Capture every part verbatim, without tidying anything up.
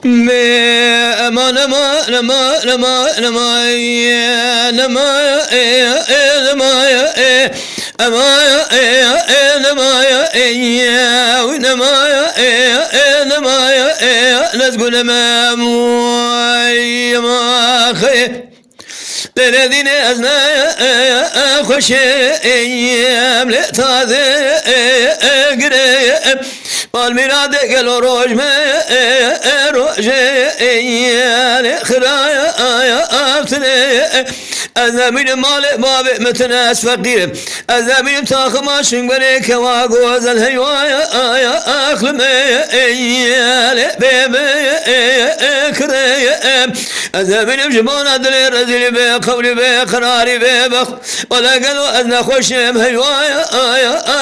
Ema, ema, ema, ema, ema, ema, ema, e, e, ema, e, e, ema, e, e, ema, e, e, wi, ema, e, e, ema, e, e, lez gulem, ema, ema, xey. Lêlê dînê ez ne xweşê em lê tazê girê. Palmîra de gelo roj me rojê lê xiraya aftinê. Ez nemînim malê bavê min tune ez feqîrim. Ez nemînim taxima şingberê kewa gozel heywaye axlime lê bê me kirê. Ez nemînim ji bona dilê rezîlî bê qewlî bê qerarî bê bex. Wele gelo ez nexweşim heywaye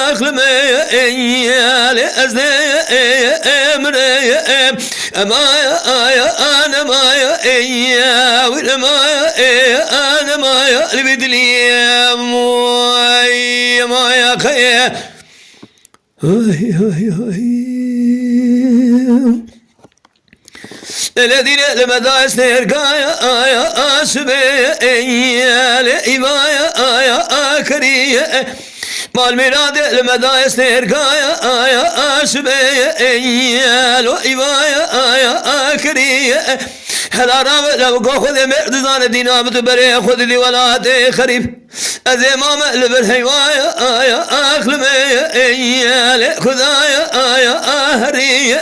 axlime lê ez ne mirê. Ema ya, aya, anema ya, eya, wî nema ya, eya, anema ya, li vî dilî, moy, ema ya, xeye. Ay, ay, ay. Ele dîne li me da ez têrkaya, aya, asibê, eya, lê îvaya, aya, akiriye. Mal mîradê li me da ez têrkaya, aya, asibê, ey, lo, îvaya, aya, akirî. Hela rabe, lew go Xwedê mêr dizane dîna bi tu berê xwe didî welatê xerîb. Ez ê mame li vir heyvaya, aya, axlimê, ey, lê Xwedaya, aya, aherî.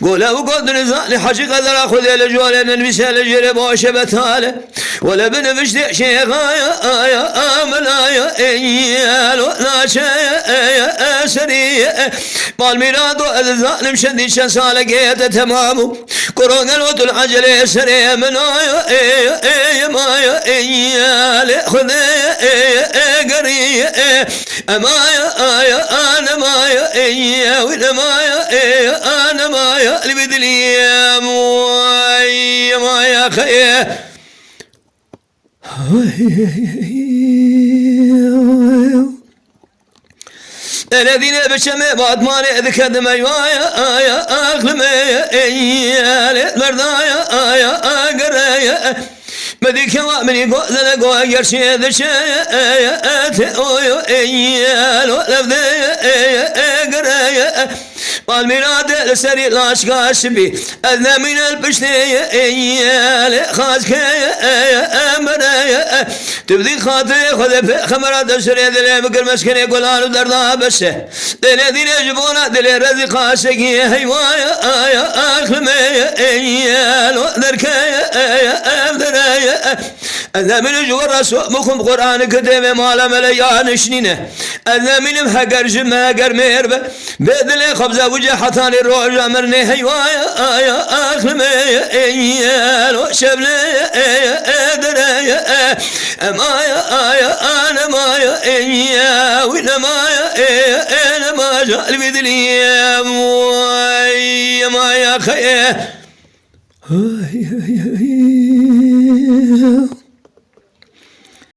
Go lew go dinizane hecî qedera Xwedê li jwalê ninivîse li jêrê başe betale. Wele biniviştê şêxaya, aya, amilaya, ey, lo, naçeye, eye, eserî. Mal mîrado ez zanim şendî çend salekê te temam û. Kuro gelo tu li ecelê serê min aya, ey, ey, maya, ey, lê Xwedê, ey, ey, gerî, ey. Emaya, aya, anemaya, ey, wî nemaya, ey, anemaya, li vî dilî, em, ey, emaya, xeye. Ele dîne bi çemê batmanê dikedim eyvaya, aya, axlime, ey, lê merdaya, aya, agereye. Me dî kewa minî gozele go gerçê diçeye, eye, ete, oyo, eye, lo, levdeye, eye, egereye. Mal mîrade li serî laşka şibî. Ez nemîne li piştê ye, eye, lê xaskeye, eye, emereye. Tu bidî xatirê Xwedê pêxemera de şirê dilê bikir meskinê gulan û derda beşe. Dilê dînê ji bona dilê rezî qaşekî heywaye, aya, axlime, eye, lo, derkeye, eye, ev dereye. Ez nemînim ji we re so bixwim Qur'anê kitêbê mala me le ya nişnîne. Ez nemînim heger ji me heger mêr be. Bê dilê xebze wicê hetanî roja mirnê heywaye, aya, axlime, eye, lo, şevle, eye, e, dereye, e. Emaya, aya, anemaya, eye, wî nemaya, eye, e, nemaja, li vî dilî, em, ey, emaya, xeye. Ay, ay, ay.